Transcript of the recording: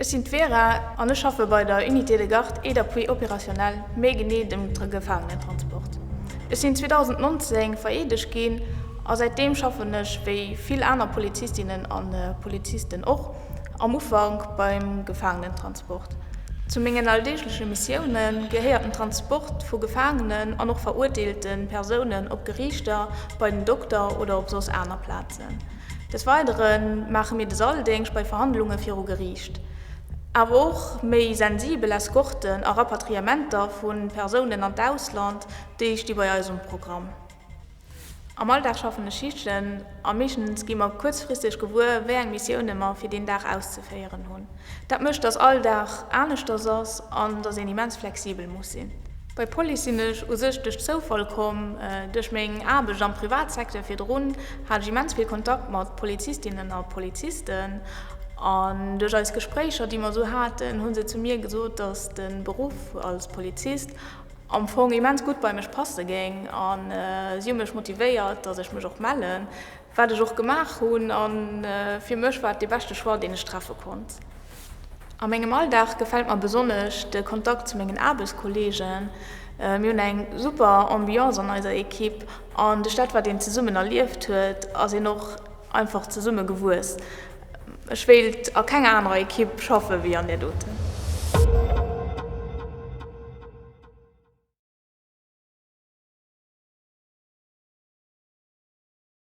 Ech sinn d'Vera an ech schaffe bei der Unité de garde et d'appui opérationnel, méi genee dem Gefaangenentransport. Ech sinn 2019 vereedegt ginn a säitdeem schaffen ech, wéi vill aner Polizistinnen a Polizisten och, am Ufank beim Gefaangenentransport. Zu mengen alldeegleche Missioune gehéiert den Transport vu Gefaangenen an och verurteelte Persounen op Geriichter, bei den Dokter oder op soss aner Plazen. Des Weidere maache mir de Salldéngscht bei Verhandlunge viru Geriicht. Awer och méi sensibel Escorten a Rapatriementer vu Persounen an d'Ausland, déi sti bei eis um Programm. Am Alldag schaffen ech Schichten a meeschtens gi mer kuerzfristeg gewuer, wéi eng Missioune mer fir deen Dag auszeféieren hunn. Dat mécht, dass all Dag aneschters ass an dass een immens flexibel muss sinn. Bei Police sinn ech u sech duerch Zoufall komm. Duerch meng Aarbecht am Privatsecteur virdrun hat ech immens vill Kontakt mat Polizistinnen a Polizisten. An duerch eis Gespréicher, déi mer esou haten, hu se zu mir gesot, dass de Beruff als Polizist am Fong immens gutt bei mech passe géing. A si hu mech motivéiert, dass ech mech och mellen. Wat ech och gemaach hunn a fir mech war et dee beschte Choix, deen ech treffe konnt. A mengem Alldag gefält mer besonnesch de Kontakt zu mengen Aarbechtskolleegen. Mir hunn eng super Ambiance an eiser Ekipp an duerch dat, wat een zesummen erlieft huet, ass een och einfach zesumme gewuess. Ech wéilt a kenger anerer Ekipp schaffe wéi an där doten.